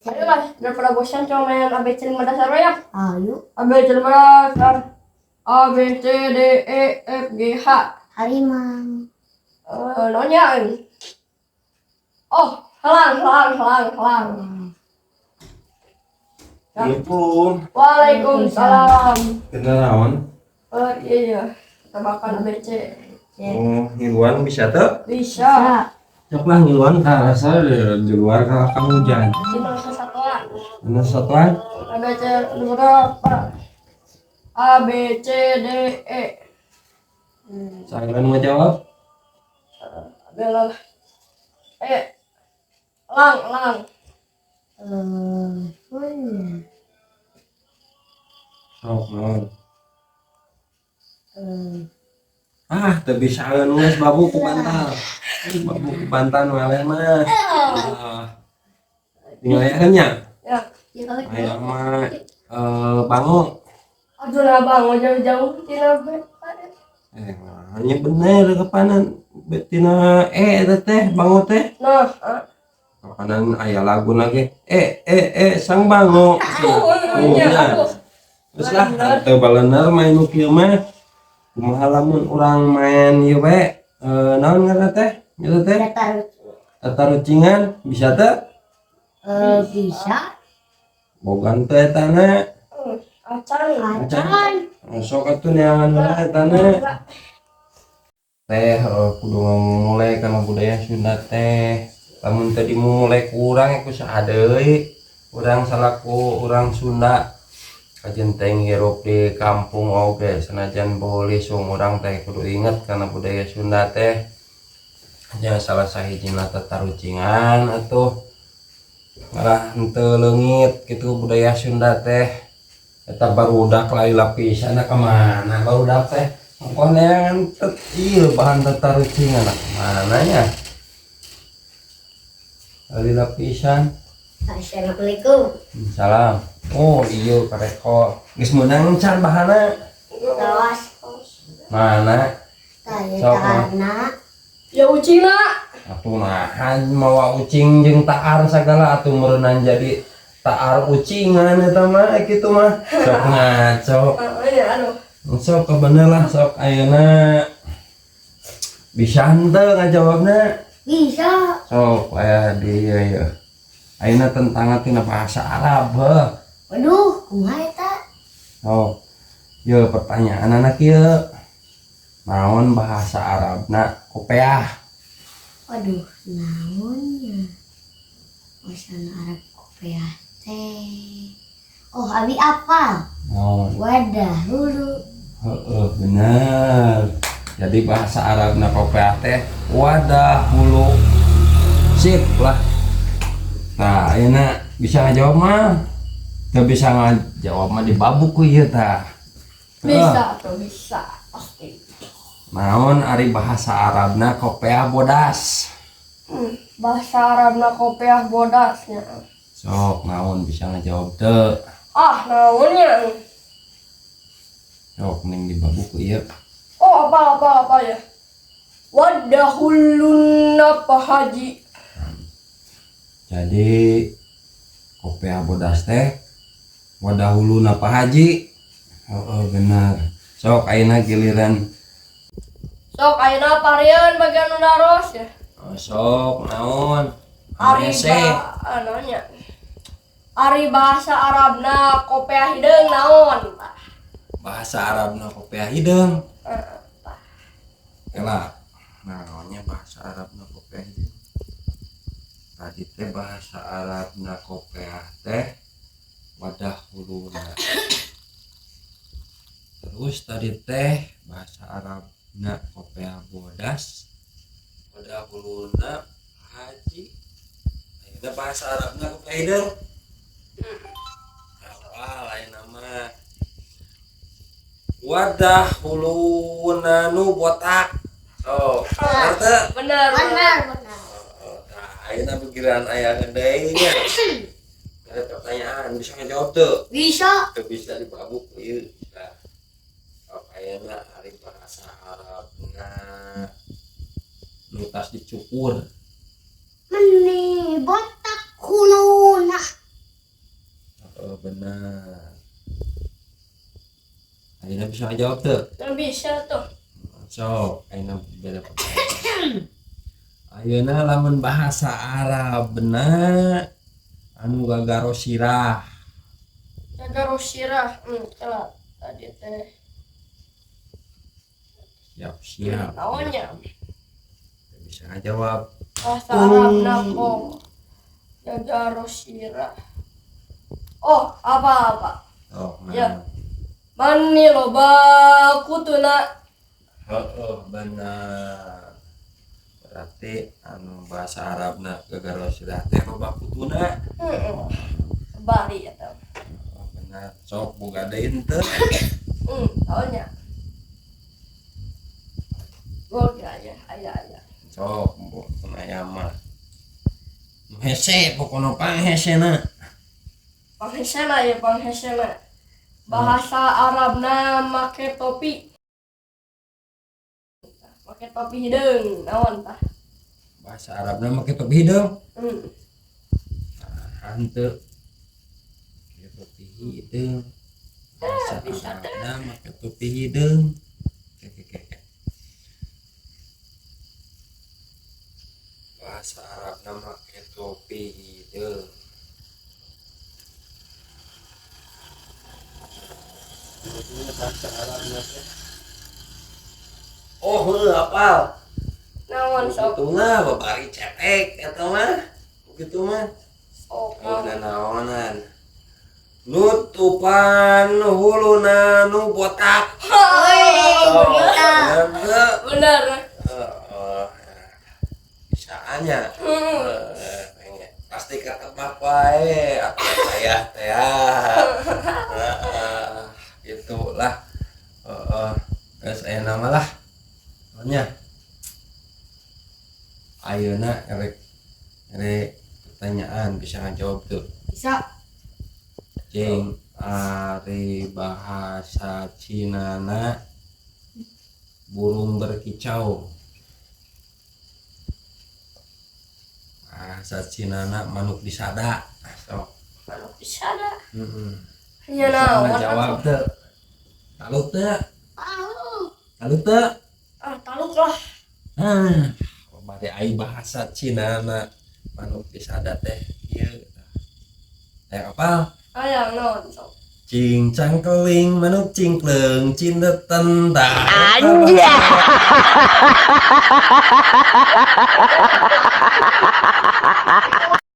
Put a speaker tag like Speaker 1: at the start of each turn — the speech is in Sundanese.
Speaker 1: Ayolah, daripada bosan coba main ABC lima dasar ya.
Speaker 2: Ayo.
Speaker 1: ABC lima dasar. A B C D E F G H.
Speaker 2: Harimau.
Speaker 1: Eh, naonnya? Oh, helang, helang, helang, helang. Ya.
Speaker 3: Assalamualaikum.
Speaker 1: Waalaikumsalam.
Speaker 3: Kenal naon?
Speaker 1: Oh iya. Tebakan ABC.
Speaker 3: Oh, ngiluan bisa tuh?
Speaker 1: Bisa.
Speaker 3: Sok lah ngiluan ka rasa di luar ka kang hujan.
Speaker 1: Cina kesatuan.
Speaker 3: Mana satuan?
Speaker 1: ABC berapa? A B C D E.
Speaker 3: Saya mau jawab.
Speaker 1: Bela. E. Lang, lang.
Speaker 2: Eh, mana?
Speaker 3: Sok naon?
Speaker 2: Eh,
Speaker 3: Ah, teu bisa geus babu ku bantal. Babu ku bantal nu eleh mah. Ah. Tinggal aya nya.
Speaker 1: Ya.
Speaker 2: Ya.
Speaker 3: Aya mah eh bango.
Speaker 1: Aduh lah bang, mau jauh-jauh tina B.
Speaker 3: Eh, hanya bener kepanan tina E eta teh bango teh.
Speaker 1: Nah, ah.
Speaker 3: Kapanan aya lagu lagi. Eh eh eh sang bango.
Speaker 1: Oh, iya,
Speaker 3: nya.
Speaker 1: aduh.
Speaker 3: Terus lah, teu balener main nu kieu mah. Kumaha lamun urang main ieu we? Eh, naon ngaranna teh? Ieu teh
Speaker 2: Datar.
Speaker 3: Tatarucingan bisa teu?
Speaker 2: Eh, bisa.
Speaker 3: Boga teu etana?
Speaker 1: Acan.
Speaker 2: Acan.
Speaker 3: Sok atuh neangan heula etana. Teh kudu mulai kana budaya Sunda teh. Lamun teu dimulai ku urang ku saha deui? Urang salaku urang Sunda kajen teh hirup di kampung oge senajan bolisung urang teh kudu inget kana budaya Sunda teh. Nya salah sahijina tatarucingan atuh malah henteu leungit gitu budaya Sunda teh. Eta barudak lila pisan ka mana barudak teh ongkoh neangan tet ieu bahan tatarucingan mana nya lila pisan.
Speaker 2: Assalamualaikum.
Speaker 3: Salam. Oh iya, kareko geus meunang can bahana?
Speaker 2: Tos.
Speaker 3: Mana?
Speaker 2: Saya
Speaker 3: Sok,
Speaker 2: karena
Speaker 1: Ya ucingna.
Speaker 3: Atuh nahan mawa ucing jeung taar sagala atuh meureunan jadi taar ucingan eta mah kitu mah sok ngaco.
Speaker 1: Oh, iya, aduh.
Speaker 3: Sok kebener lah, sok ayeuna bisa henteu ngajawabna?
Speaker 2: Bisa.
Speaker 3: Sok aya di ieu ieu ayeuna tentang tina bahasa Arab heuh.
Speaker 2: Waduh, kumaha eta?
Speaker 3: Sok ieu pertanyaan anak ieu, naon bahasa Arabna kopeah?
Speaker 2: Waduh, naonnya? Bahasa Arab kopeah teh. Oh, abi apal.
Speaker 3: Naon?
Speaker 2: Wadah hulu.
Speaker 3: Heeh, bener. Jadi bahasa Arabna kopeah teh wadah hulu. Sip lah. Nah, ayeuna bisa ngajawab mah? Teu bisa ngajawab mah dibabuk ku ieu tah.
Speaker 1: Bisa tuh, bisa. Pasti.
Speaker 3: Naon ari bahasa Arabna kopeah bodas?
Speaker 1: Bahasa Arabna kopeah bodasnya.
Speaker 3: Sok naon, bisa ngajawab teu?
Speaker 1: Ah, naonnya?
Speaker 3: Sok mending dibabuk ku ieu.
Speaker 1: Oh, apa apa apa ya? Wadahulunna Pak Haji.
Speaker 3: Jadi kopeah bodas teh wadahuluna Pak Haji. Oh, bener. Sok ayeuna giliran.
Speaker 1: Sok ayeuna parian bagian nu naros ya.
Speaker 3: Oh, sok naon?
Speaker 1: Ari
Speaker 3: Hese.
Speaker 1: ba naonnya? Ari bahasa Arabna kopeah hideung naon? Tah.
Speaker 3: Bahasa Arabna kopeah hideung.
Speaker 1: Heeh, tah.
Speaker 3: Ela. Naonnya bahasa Arabna kopeah hideung? Tadi teh bahasa Arabna kopeah teh wadah huluna. Terus tadi teh bahasa Arabna kopeah bodas wadah huluna haji. Ayeuna bahasa Arabna kopeah hideung. Apa lain nama? Wadah huluna nu botak. Oh, bener teu?
Speaker 1: Bener.
Speaker 2: Benar, benar.
Speaker 3: Oh, nah, ayeuna pikiran aya deui nya. Ada pertanyaan, bisa ngejawab tuh?
Speaker 2: Bisa.
Speaker 3: Teu bisa dibabuk ieu. Nah, oh, ayeuna ari bahasa Arabna nu tas dicukur.
Speaker 2: Meni botak huluna.
Speaker 3: Benar. Ayeuna bisa ngajawab teu?
Speaker 1: Nggak bisa tuh.
Speaker 3: Sok, ayeuna beda pertanyaan. Ayeuna lamun bahasa Arabna anu gagaro sirah.
Speaker 1: Gagaro sirah. Telat tadi teh.
Speaker 3: Siap, siap.
Speaker 1: Naonnya?
Speaker 3: Bisa ngajawab.
Speaker 1: Bahasa Arabna kok gagaro sirah. Oh, apa-apa?
Speaker 3: Oh, nah.
Speaker 1: Ya. Mani loba kutuna.
Speaker 3: Oh, benar. Berarti anu bahasa Arabna gagaro sirah teh loba kutuna.
Speaker 1: Heeh. Bari eta.
Speaker 3: Oh, benar. Sok boga deui henteu?
Speaker 1: Naonnya? Boga ya, aya aya.
Speaker 3: Sok, mun aya mah. Nu hese pokona panghesena.
Speaker 1: Panghesena ya, panghesena. Bahasa Arabna make topi. Make topi hideung, naon tah?
Speaker 3: Bahasa Arabna make topi hideung. Nah, henteu. Make topi hideung. Bahasa
Speaker 1: Bisa teh.
Speaker 3: Arabna make topi hideung. Oke, oke, oke. Bahasa Arabna make topi hideung. Bahasa Arabna teh. Oh, heuh, apal.
Speaker 1: Naon sok?
Speaker 3: Kitu mah babari cetek eta mah. Kitu mah.
Speaker 1: Sok.
Speaker 3: Oh, nanaonan. Nutupan huluna nu botak.
Speaker 2: Woi,
Speaker 3: Oh,
Speaker 2: bener.
Speaker 3: bener teu?
Speaker 1: Bener.
Speaker 3: Heeh. Bisaannya. Pengen. Pasti ketebak wae atuh saya teh ya. Heeh, gitulah. Heeh. Geus aya mah lah. Nya. Ayeuna erek erek pertanyaan bisa ngajawab tuh.
Speaker 2: Bisa.
Speaker 3: Cing, ari bahasa Cinana burung berkicau. Bahasa Cinana manuk disada. Sok.
Speaker 1: Manuk disada.
Speaker 3: Heeh.
Speaker 1: Nya
Speaker 3: Bisa
Speaker 1: naon
Speaker 3: ngajawab
Speaker 1: atuh?
Speaker 3: teu? Taluk teu?
Speaker 2: Tahu.
Speaker 3: Taluk teu?
Speaker 1: Ah, taluk lah.
Speaker 3: Ah, bari ai bahasa Cinana manuk disada teh ieu. Eh, apa?
Speaker 1: Hayang naon sok?
Speaker 3: Cing cangkeling manuk cingkleung cindeten tah.
Speaker 1: Anjay.